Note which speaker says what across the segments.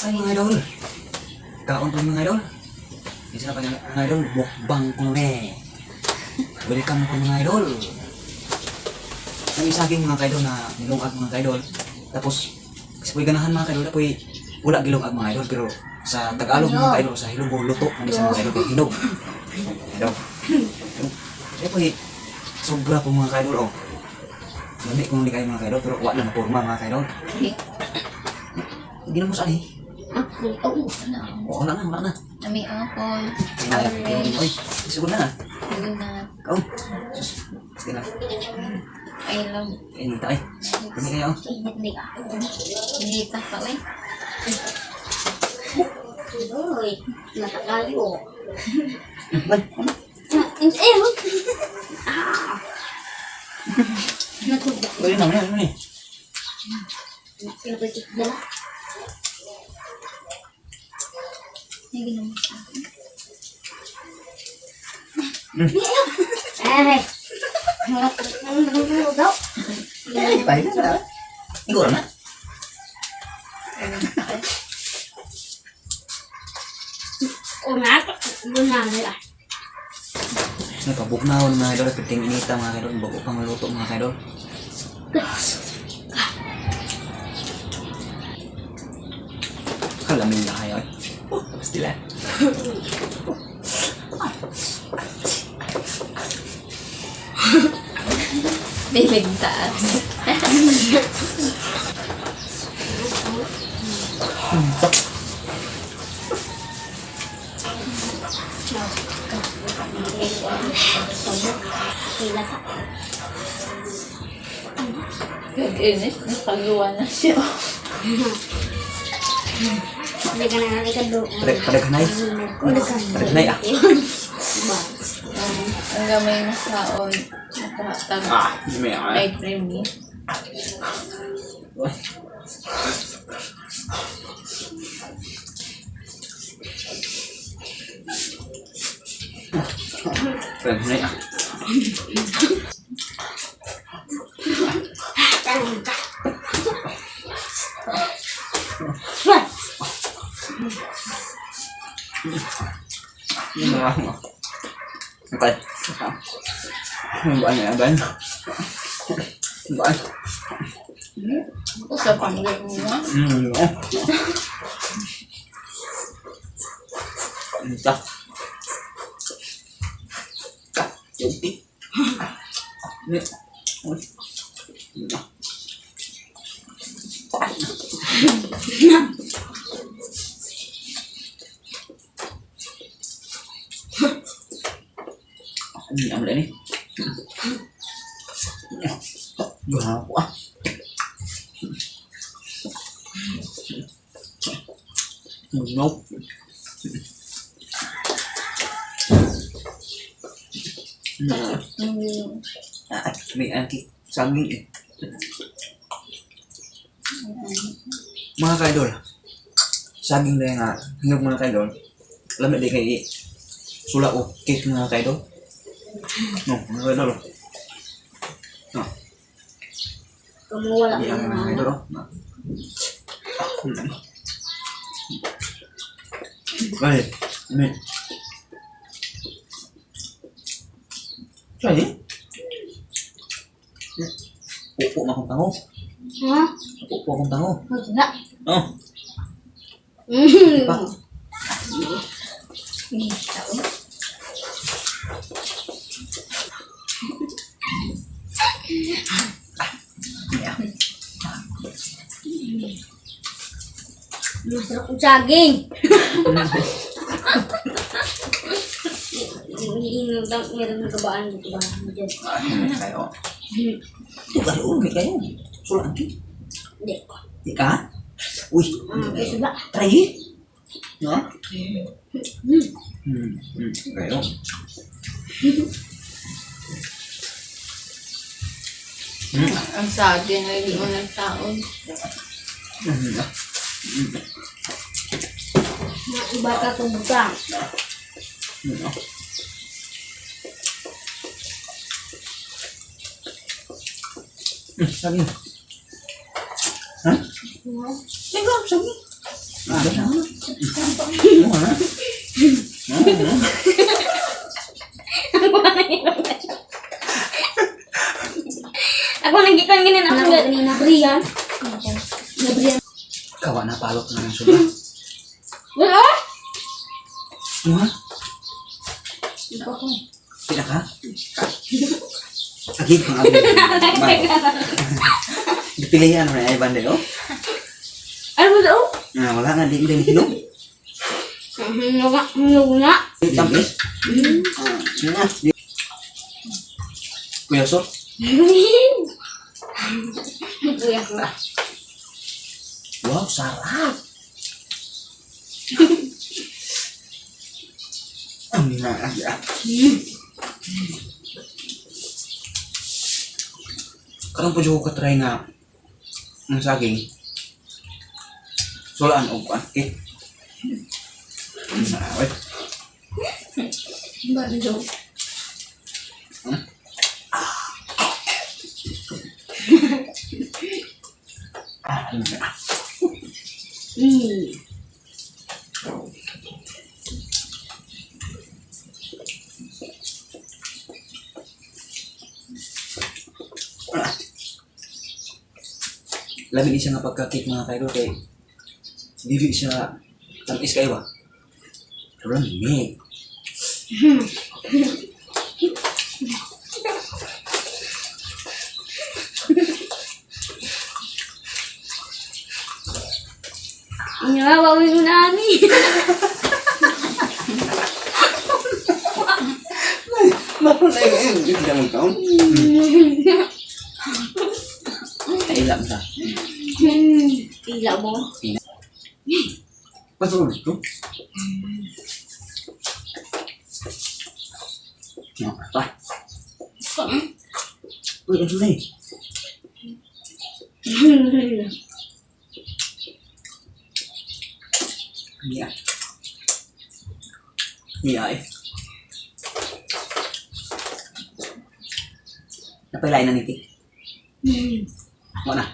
Speaker 1: Ay mga idol, kaon po mga idol. Isa pa mga idol, mukbang ko ne. Welcome po mga idol. Ang isaging mga idol na nilungag mga idol. Tapos, kasi po'y ganahan mga idol, po'y wala gilungag mga idol. Pero sa Tagalog mga idol, sa Hilonggo, luto. Ano sa mga idol, kay hinog. Idol. Kaya po'y sobra po mga idol, oh. Lami kung hindi kayo mga idol, pero wala na porma mga idol. Hindi na mo saan eh.
Speaker 2: Oo.
Speaker 1: Wala na.
Speaker 2: Nami apple.
Speaker 1: Oy, siguro na.
Speaker 2: Yun na.
Speaker 1: Kau. Sus. Sige na.
Speaker 2: I love.
Speaker 1: Ini tayo. Kami kayo.
Speaker 2: Hindi ka. Hindi ka pa eh.
Speaker 3: Uy, nakakayo.
Speaker 1: Bal.
Speaker 3: Natubak.
Speaker 1: Uy, naman yan. Ano ni?
Speaker 3: Pinapitik dala.
Speaker 2: May ginawa sa akin.
Speaker 3: Eh. Ano daw?
Speaker 1: Balik na. Ikaw na.
Speaker 3: Una nila.
Speaker 1: Nagpabuknaon mga idol. Piting inita mga idol. Bago pang maluto mga idol. Kalamin na kayo. Oh, pastila.
Speaker 2: Bilig taas.
Speaker 3: Kila ka.
Speaker 2: Gag-init. Napagawa na siya.
Speaker 3: Hindi ka na doon.
Speaker 1: Padaghanay. Padaghanay ah.
Speaker 2: Hanggang may masaon. Nakahatag.
Speaker 1: May
Speaker 2: Ay, premium.
Speaker 1: Padaghanay ah. Ini lah. Empat. Banyak kan? Banyak.
Speaker 2: Ako sa panggay mo na.
Speaker 1: Entah. Jadi. Ini. Ini yang ini. Berapa? Nope. May anti saging eh. Mga kaidol, saging na nga, hinog mga kaidol, lamit di kay sula o cake mga kaidol. No, mga kaidol. No.
Speaker 3: Kamu wala
Speaker 1: Hindi ang mga kaidol. Baik, ini. Jadi, pupuk makan tahu,
Speaker 3: Ha?
Speaker 1: pupuk makan tahu.
Speaker 3: Wala.
Speaker 1: Oh, pak.
Speaker 2: Hindi taon.
Speaker 1: Ya.
Speaker 3: Masarap ang saging. Meron ng kabaan dito ba?
Speaker 1: Ini kayo. Bukan umi kayo. Sulaki.
Speaker 3: Hindi.
Speaker 1: Di ka? Uy,
Speaker 3: Ay, suba.
Speaker 1: try. No? Kayo.
Speaker 2: Ang saging ay di mo ng taon.
Speaker 3: Iba ka tumutang.
Speaker 1: Sabi. Hah? Tinggal sabi.
Speaker 3: Ako nagkikang ganyan ako kanina. Brian. Brian.
Speaker 1: Kawa na palot na ng suba.
Speaker 3: Wala?
Speaker 1: Ano?
Speaker 3: Ito ko.
Speaker 1: Tidak ka? Agig pang agig. Dipilihan mo na ay bande, oh?
Speaker 3: Ano ba daw?
Speaker 1: Nah, wala nga, di hinom.
Speaker 3: Hinog nga.
Speaker 1: Tamis? Nga. Kuya Sok?
Speaker 3: Kuya ko.
Speaker 1: Wow, sarap. Ang naaga. Karang po ko katry nga ng saging. Sulaan o kuan. Wait.
Speaker 3: Bando.
Speaker 1: Labi siya nga pagkakit mga kayo kay dili siya tamis kayo ba? Pero lamig.
Speaker 3: Wawawin mo na ani.
Speaker 1: Bakit na yun? Hindi ka mo taon? Kailap ka.
Speaker 3: Pila mo.
Speaker 1: Pasulod ko? Apa? Uy, ano na eh? Mia. Mia eh. Napilain na niti. Wala na.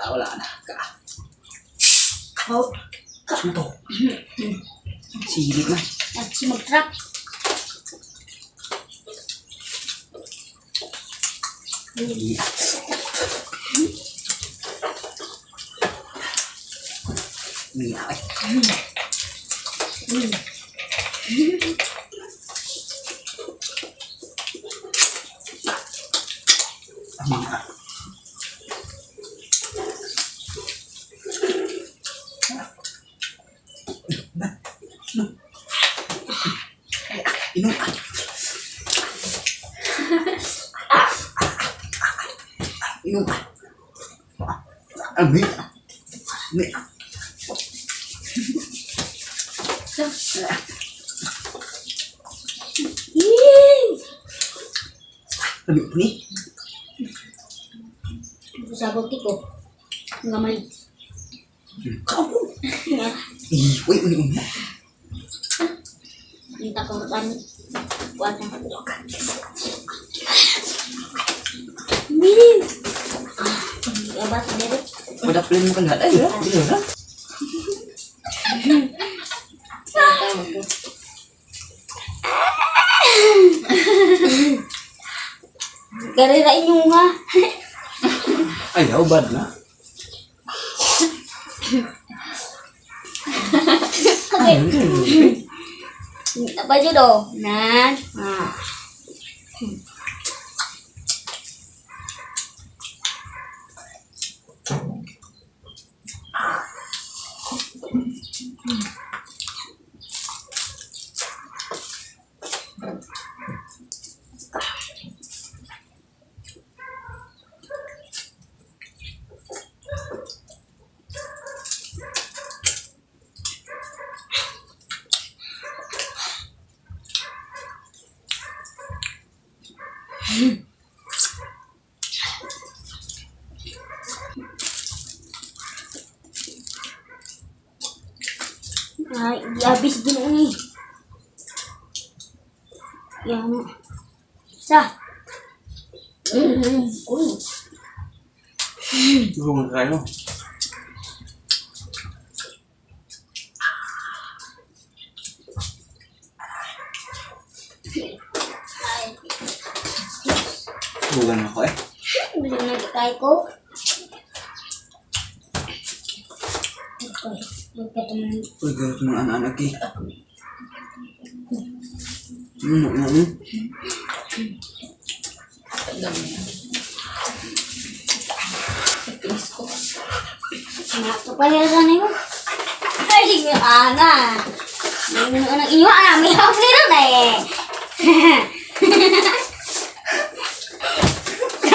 Speaker 1: Wala na.
Speaker 3: Oh,
Speaker 1: Ano to? Silip na.
Speaker 3: at si mag-truck.
Speaker 1: Mia. Mia eh. Mia. Inom. Inom. Mia. Mia. Sabi ko ni.
Speaker 3: Sabog ko. Ngamay.
Speaker 1: Kamu. Ih, wait, uni.
Speaker 3: Minta ko kan. Kuatnya. Min. Lebat sendiri.
Speaker 1: Pada plan mo kan ada ya? Iya kan?
Speaker 3: Garira inyo nga.
Speaker 1: Ayaw bad na.
Speaker 3: Apa aja dong? Nah. Ay, habis din ini. Yang sa.
Speaker 1: Tulungan kayo. busugan ako eh.
Speaker 3: Bisa nagkakay ko. Okay. Magkataman.
Speaker 1: Uy, galit mga anak-anak eh. Ano?
Speaker 2: Alam mo yan. Tinis ko.
Speaker 3: Nakapaya sana yun. Ay, yung ana. Yung anak inyo, anak, may hawak nila na eh.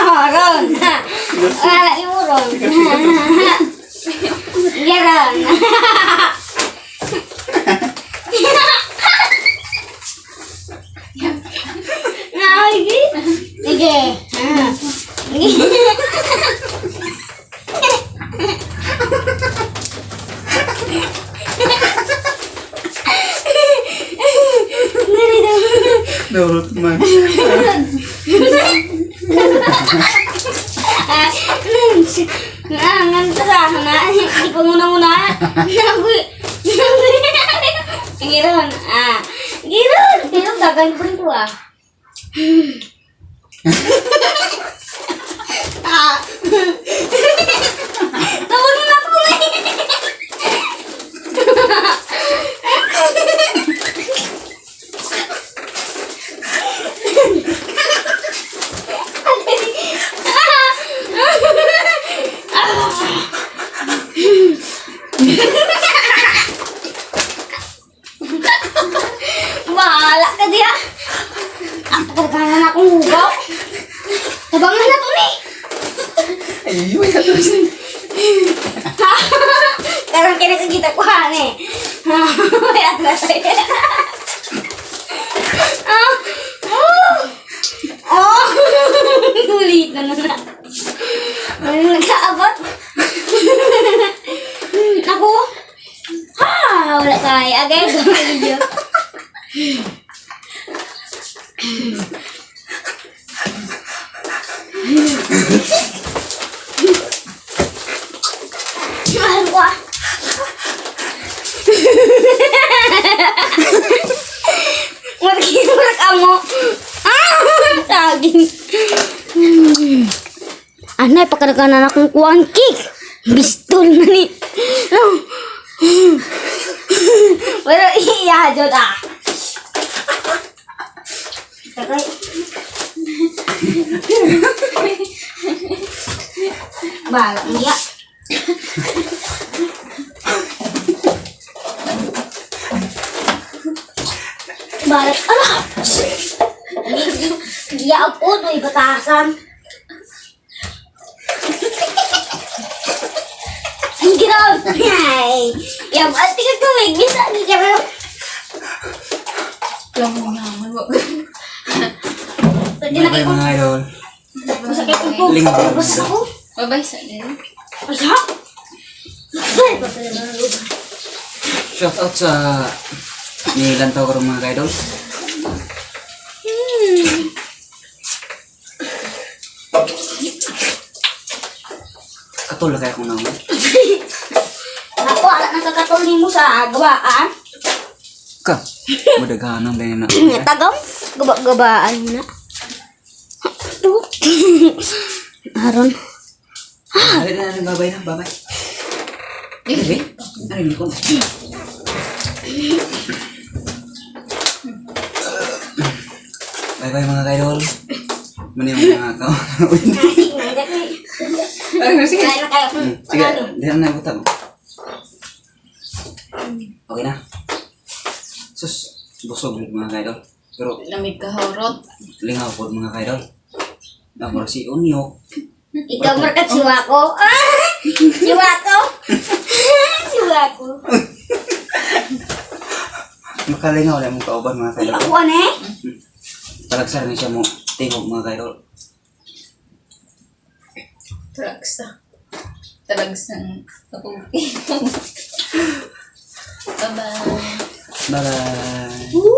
Speaker 3: Ron. Wala yung ron. Garon. Sige. Sige.
Speaker 1: Daurot man.
Speaker 3: Ngantar sana. Di penguna-nguna. Giron. Giron dagang perempuan. Tawagin ako eh. Bahala ka dia. Ako terkangan aku ngubah. Tabangan ako ni.
Speaker 1: Ay, may terus.
Speaker 3: Karang kena ke kita kuha ni. Ya saya. Oh, kulit na na. Ano nagkaabot? Ako. Wala kaya. Agay ko iyo. Mahal ko ah. Marikit kamu. Saging. Anay, pakadaganan akong kuwang cake. Bistol na ni. Pero iya, Jod ah. Tagay. Bahala niya. Balat, ala! Dia po, may batasan. Ang ginaw! Ay! Yang pati ka tubig, bisa di ka.
Speaker 2: Alam mo naman, wag.
Speaker 1: Bye-bye mga idol.
Speaker 3: Masakit ang po.
Speaker 1: Linggo.
Speaker 3: Basta ako.
Speaker 2: Babay sa din.
Speaker 3: Basta?
Speaker 1: Shout out sa nilantaw ko rin mga idol. Katulad kaya kung naman.
Speaker 3: Ako, alam nakakatulong mo sa gawaan.
Speaker 1: Ka, madaghanan din na.
Speaker 3: Tagam, gaba-gabaan mo na. Tuh. Aron.
Speaker 1: Dali na rin, babay na, babay. Dali, ano yung likod? Bye-bye mga idol. Muna yung mga kao.
Speaker 2: Sige.
Speaker 3: Kain na kayo.
Speaker 1: Sige, di na nagutan. Okay na. Sus, busog ulit mga idol. Pero,
Speaker 2: Lamig ka horot.
Speaker 1: lingaw po mga idol. Namor si Unyok.
Speaker 3: Ikaw markat siwa ko. Siwa ko. Siwa ko.
Speaker 1: Makalingaw lang mong kauban mga idol.
Speaker 3: Ako ano eh?
Speaker 1: Talagsar na siya mo tingog mga idol.
Speaker 2: Talagsa. Talagsang kapugi. Bye-bye.
Speaker 1: Bye-bye.
Speaker 3: Woo!